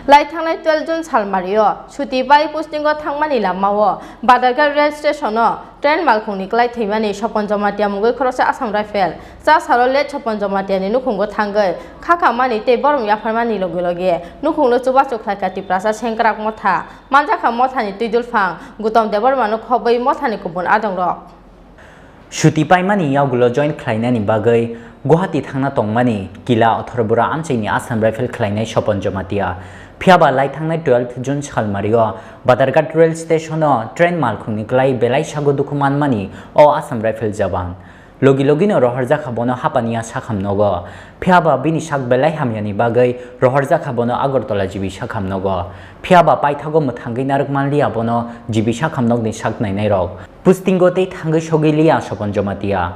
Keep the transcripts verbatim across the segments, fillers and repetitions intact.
Lai thangnai twelve June salmario suti bai postingo thangmani lamao Badarghat rail stationo train malkhungni klai thwimani Sopon Jamatia mungwi khoroksa Assam Rifle cha salo late Sopon Jamatiani nukhungo thangwi khakhamani tei borom yapharmani logi logi nukhungno chubachu khlaikha Tiprasa Sengkrak Motha. Manjakha Mothani twidulphang Gutom Debbarmano khobwi Mothani kubun adongrok. Suti paimani yagulo join khlainani bagwi Guwahati thangna tongmani kila othor bura amchaini Assam Rifle khlainai Sopon Jamatia. Phiyaba lai thangnai twelve June salmario Badarghat rail stationo train malkhungni klai belai sago dukhu manmani o Assam Rifle jaban. Logi logino rohorjakha bono hapaniya sakham nogo. Phiyaba bini sak belai hamyani bagwi rohorjakha bono Agartala G B sakham nogo. Phiyaba paithago mwthangwi narwk manliya bono G B sakham nokni sak nainairok. Pustingo tei thangwi sogwi liya Sopon Jamatia.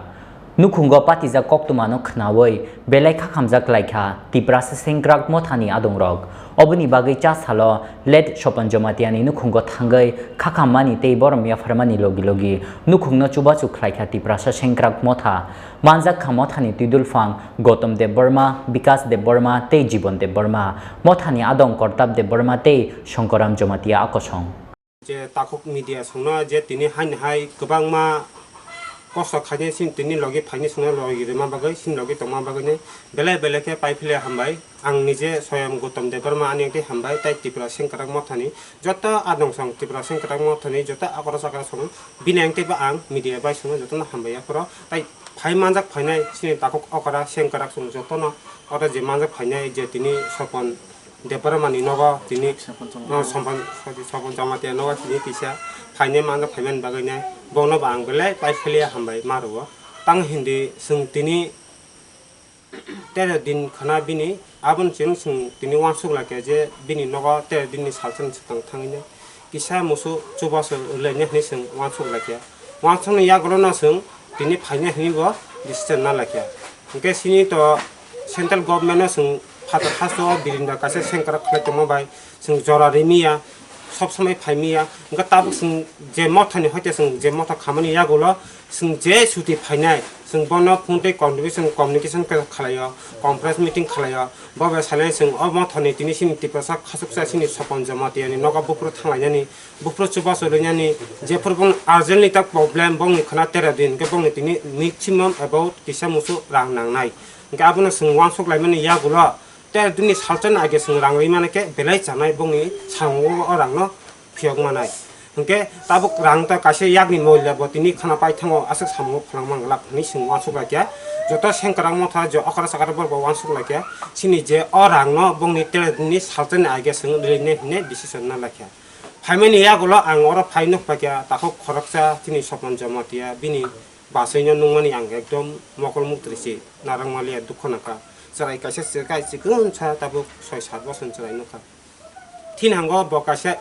Nukhungo patijak koktwmano khnaui belai khakhamjak laikha Tiprasa Sengkrak Mothani adongrok. Oboni bagwi cha salo late Sopon Jamatiani nukhungo thangwi khakhammani tei borom yapharmani logi logi nukhungno chubachu khlaikha Tiprasa Sengkrak Motha. Manjakha Mothani twidulphang Gautam Debbarma, Bikas Debbarma tei Jibon Debbarma, Mothani adong Kortab Debbarma tei Songkoram Jamatia akosong. Je takhuk media songno je tini haini hai kwbangma kosto khainai sini tini logi phaini songno logi rwma bagwi sini logi tongma bagwino belai belai khe paiphile hambai. Ang nije Soyam Gautam Debbarma ani ang tei hambai tei Tripura Sengkrak Mothani joto adong song Tripura Sengkrak Mothani joto akora chakra song bini ang tei bo ang media bai songno jotono hambai aphuru tei phai manjak phainai sini takhuk okora Sengkrak song jotono oro je manjak phainai je tini Sopon Debbarmani nogo tini, Sopon Jamatia. Oh, Sopon, sorry, Sopon Jamatia nogo tini kisa phainai manjak phaimani bagwi nai bono bo ang belai paiphile hambai ma rwo. Tang hindi chwng tini tero din khana bini, aboni chwng chwng tini uansuk laikha je bini nogo tero dinni salsa ni swkang thangwi nai kisa musu chubachu rwlainai hwnwi chwng uansuk laikha. Uansukni yagulono chwng tini phainai hwnwi bo decision na laikha. Hwnkhe sini to central government no chwng phatar hasto o birinda kaisa sengkrak khlai tongma bai chwng jora rimiya, sob somoi phaimiya. Hwnkhe tabuk chwng je mothani hoite chwng je motha khamani yagulo chwng je suti phainai, chwng bono phone tei communication, communication khe khalaio, conference meeting khalaio. Bo bai salai chwng o mothani tini sini Tiprasa khasuksa sini Sopon Jamatia ni nogo buphuru thanglainani, buphuru chubachu rwinani, jephuru bong urgently ta problem bongni khwna tero din, hwnkhe bongni tini maximum about kisa musu rang nangnai. Hwnkhe abono chwng uansuk laimani yagulo tero dinni salsa ni age chwng rang rwi mano khe belai chanai bongni sango o rangno phiyok manai. Hwnkhe tabuk rang ta kaisa yakni moila bo tini khana paithango aswk samungo phalangma glak hwnwi chwng uansuk laikha. Joto sengkrak motha je okra chakra borok bo uansuk laikha. Chini je o rangno bongni tero dinni salsa ni age chwng rwinai hwnwi decision na laikha. Phaimani yagulo ang oro phai nuk paikha takhuk khoroksa chini Sopon Jamatia bini bachwino nungmani ang ekdom mokol muktri se narang maliya dukho nangkha. Chwrai kaisa chwrai chikon sa tabuk soi sat bosor chwrai nukha. Thinango bo kaisa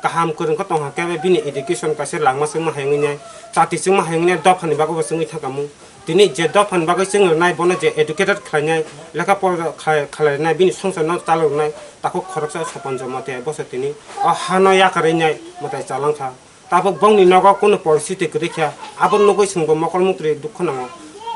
kaham kwrwng khe tongkha khe bini education kaisa langma chwngma hai wngwi nai, chati chwngma hai wngwi nai, dophani bagwi bo chwngwi thangkha mung. Tini je dophani bagwi chwng rwnai bono je educated khlainai, lekha pora khlai-, khlainai, bini songsarno chalok rwnai, takhuk khoroksa Sopon Jamatia boso tini o hano yakarwi nai mwtai chalangkha. Tabuk bongni nogo kunu poristhiti kwrwi kha, abo nugwi chwngbo mokol muktri dukho nango.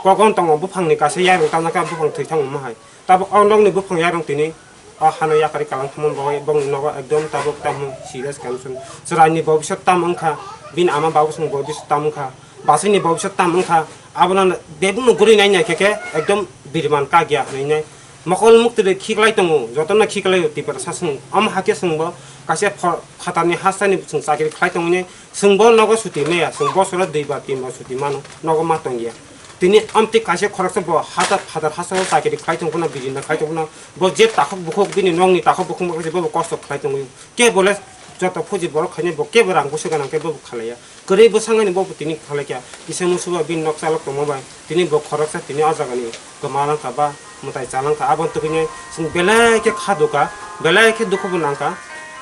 Kogon tongo buphangni kaisa yarwng tamjakha buphang thwi thangma hai. Tabuk o nokni buphang yarwng tini o hano yakarwi kalang thangma bagwi bongni nogo ekdom tabuk tamo serious condition. Chwraini bobiswt tamo wngkha, bini ama babosongni bobiswt tamo wngkha, bachwini bobiswt tamo wngkha, abono bebakno guri nai nai khe khe ekdom biriman kagya hwnwi nai. Mokol muktwi khiklai tongo, jotono khiklai o Tiprasa chwng. Omo hakhe chwngbo kaisa pho-, phatarni hasteni chwng chakri khlai tongwi nai. Chwngbo nogo suti maya, chwng bosoro dui ba tin ba suti mano, nogo ma tongya. Tini amtwi kaisa khoroksa bo hata phatar hasteo chakri khlai tongphano, birinda khlai tongphano, bo je takhuk bukhuk bini nokni takhuk bukhuk bo bo kosto khlai tongwi. Kebo le joto phuji borok khainai bo kebo rang busu gana khe bo khalaiya. Kwrwi bwsangani bo tini khalai kha. Kisa musuba bini nok chalok tongma bai tini bo khoroksa tini o jagani kwma langkha ba mwtai chalangkha. Aboni tubui chwng belai khe kha dukha, belai khe dukhu bo nangkha.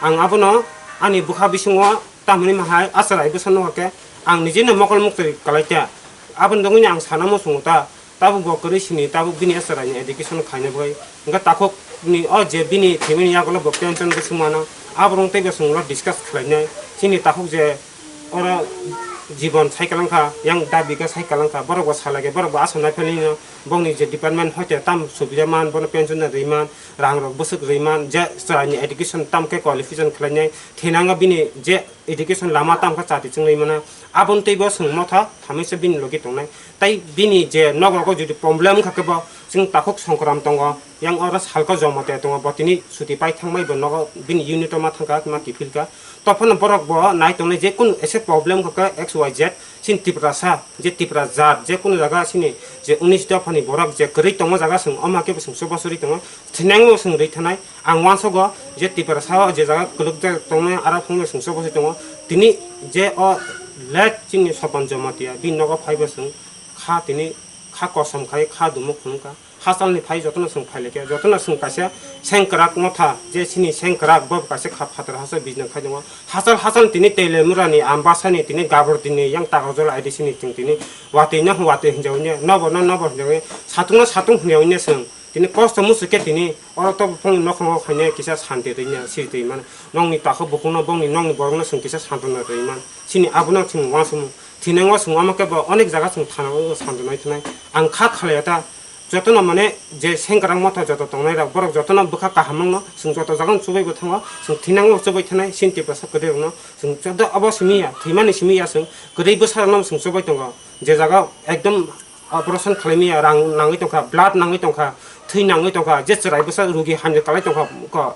Ang abono ani bwkha bisingo tamoni mahai acharai bwsa nukha khe ang nijino mokol muktwi kalai kha. Aboni bagwino ang sana muchungo ta. Tabuk bo kwrwi sini, tabuk bini acharai ni education khaina bagwi. Hwnkhe takhuk ni o je bini thwimani yagulo bo pension bwswk mano. Aborok tei bo chwng ulo discuss khlainai. Chini takhuk je oro jibon sai kwlangkha, yang dabi khe sai kwlangkha, borok bo salai khe, borok bo aswk naiphilino bongni je department hoite tam subida man, bono pension rwi man, rang rok bwswk rwi man, je chwraini education tam khe qualification khlainai, thinango bini je education lama tam khe chati chwng rwi mano, aboni teibo chwng motha thamisa bini logi tongnai. Tai bini je nok rogo jodi problem wngkha khe bo chwng takhuk songkram tongo, yang oro salko joma te tongo, bo tini chuti pai thangmai bo nogo bini unit o ma thangkha, ma kiphilkha. Tophano borok bo nai tongnai je kunu ese problem kha khe X Y Z, chini Tiprasa, je Tipra jat, je kunu jaga chini je unis dophani borok je kwrwi tongo jaga chwng, omo khe bo chwng chubachu rwi tongo, thinango chwng rwi thanai. Ang uansugo je Tiprasa o je jaga kwlwkjak tongnai, aro phungno chwng chubachu tongo. Tini je o late chini Sopan Jamatia, bini nogo phaibo chwng kha tini kha kosom khai kha dumuk phunukha. Hachalni phai jotono chwng phailaikha, jotono chwng kaisa sengkwrak motha, je chini sengkwrak bo kaisa kha phatar hachal business khai tongo. Hachal hachal tini Telemurani, Ambasani, tini Gabardini, yang Takarjala I D C ni chwng tini watwi no watwi hinjawi ne, nobo no nobo hinjawi, satung no satung hinjawi ne chwng tini kosto muchuk khe tini oro to phung nokhongo khainai kisa santi rwina siri twi mano. Nokni takhuk bukhukno, bongni nokni borokno chwng kisa santona rwi man. Chini abono chwng uansukmung. Thinango chwng omo khe bo onek jaga chwng thana o santonai thanai. Ang kha khalaiya ta. Jotono mane je sengkwrang motha joto tongnai rok, borok jotono bwkha kaham mangno chwng joto jaga no chubai bo thango, chwng thinango chubai thanai, chini Tiprasa kwrwi rokno chwng joto abo simi ya, thwimani simi ya chwng kwrwi bwsa rokno chwng chubai tongo. Je jaga ekdom operation khlaimaya rang nangwi tongkha, blood nangwi tongkha, thwi nangwi tongkha, je chwrai bwsa rugi hamya kwlai tongkha, ko,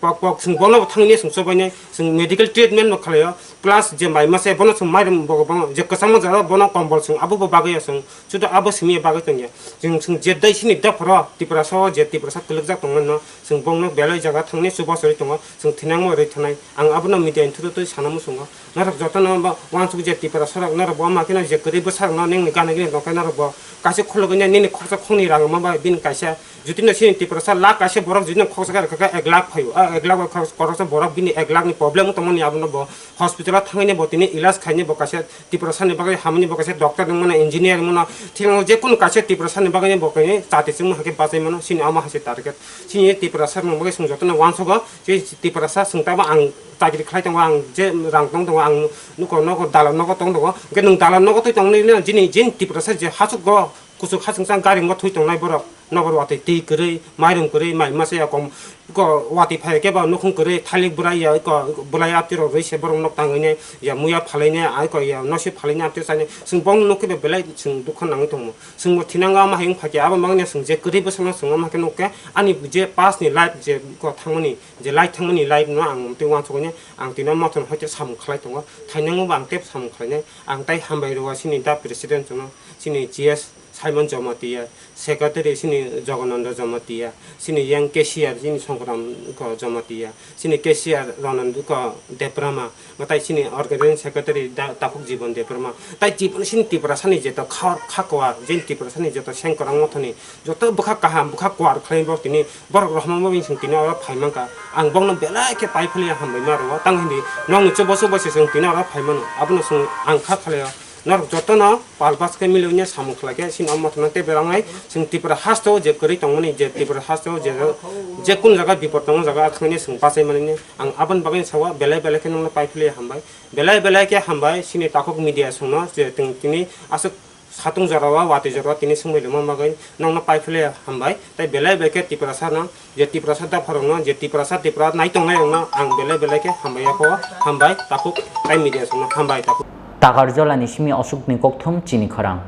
pok pok chwng bono bo thangwi chwng chubainai, chwng medical treatment no khlaio, plus je mai masa bono chwng mairum bo, bono je kwchangma jora bono kombol chwng abo bo bagwi ya chwng, chuda abo simi bagwi tongya. Chwng, chwng je dai sini dophoro Tiprasa o je Tiprasa kwlwkjak tongmani no chwng bongno belai jaga thangni chubachu rwi tongo, chwng thinangma rwi thanai. Ang abono media ni through twi sana muchungo. Norok jotono bo uansuk je Tiprasa rok, norok bo ma kheno je kwrwi bwsa rokno nini gana gini tongkhe norok bo kaisa khulugwi nini khoroksa khokni rang ma bai bini kaisa, jotino chini Tiprasa lakh kaisa borok jotino khoroksa khe rwkha khe ek lakh phaio. A ek lakh bai khoroksa borok bini ek lakh ni problem wng tongmani abono bo hospital o thangwi bo tini ilaj khaini bo kaisa Tiprasa ni bagwi hamani bo kaisa doctor wngmano, engineer wngmano, thikno je kunu kaisa Tiprasa ni bagwi bo kaisa chati chwngma hakhe bachai mano, chini omo hai se target. Chini Tiprasa rokni bagwi chwng jotono uansugo. Tei Tiprasa chwng tamo ang chakri khlai tongo, ang je rang tong tongo, ang nuko nogo dalan nogo tong tongo, hwnkhe nwng dalan nogo twi tongwi nini jini jin Tiprasa je hachukgo kuchuk hachwngsa gari wngbo thwi tongnai borok nokbar watwi twi kwrwi, mairum kwrwi, mai masa ya kom ko watwi phai khe ba nukhung kwrwi thalik bwrai ya ko bwlai aptwi rok rwi se borok nok tangwi nai ya muya phalai nai ai ko ya nosi phalai nai aptwi chai nai chwng bong nuk khe belai chwng dukha nangwi tongo. Chwngbo thinango ama hai wng phaikhe abo mangni chwng je kwrwi bwsano chwng ama khe nuk khe ani je past ni life je ko thangmani je life thangmani life no ang tei uansukgwi ang tino mothon hoite samung khlai tongo, thainangbo ang tei samung khlainai. Ang tei hambai rwo chini da president no, chini G S Simon Jamatia, secretary chini Jogananda Jamatia, chini yang cashier chini Songkram ko Jamatia, chini cashier Ronand ko Debrama, mwtai chini organizing secretary da Takhuk Jibon Debrama, tai Jibon chini Tiprasani jeto kha, kha kwar, jini Tiprasani jeto sengkwrang mothoni joto bwkha kaham, bwkha kwar khlai bo tini borok rohorma bai chwng tini oro phai mankha. Ang bokno belai khe pai philiya hambai ma rwo. Tang hindi nokni chubachu bai se chwng tini oro phai mano. Abono chwng ang kha khlaio. Norok jotono pal bas khe mili wngya samung khlai khe chini omo thangna tei belai wngnai chwng Tripura haste o je kwrwi tongmani, je Tripura haste o je, je kun jaga bipor tongo jaga thangni chwng bachai manani. Ang aboni bagwi sao belai belai khe nokno pai philiya hambai. Belai belai khe hambai chini Takhuk media chwngno je chwng tini aswk satung jora o, watwi jora o tini swngbai rwma bagwi nokno pai philiya hambai. Tei belai belai khe Tiprasa no, je Tiprasa dopha rokno, je Tiprasa Tripura nai tongnai rokno ang belai belai khe hambai yapho, hambai Takhuk tei media chwngno hambai Takhuk. Takarjala ni simi Ashok ni kokthum chini khorang.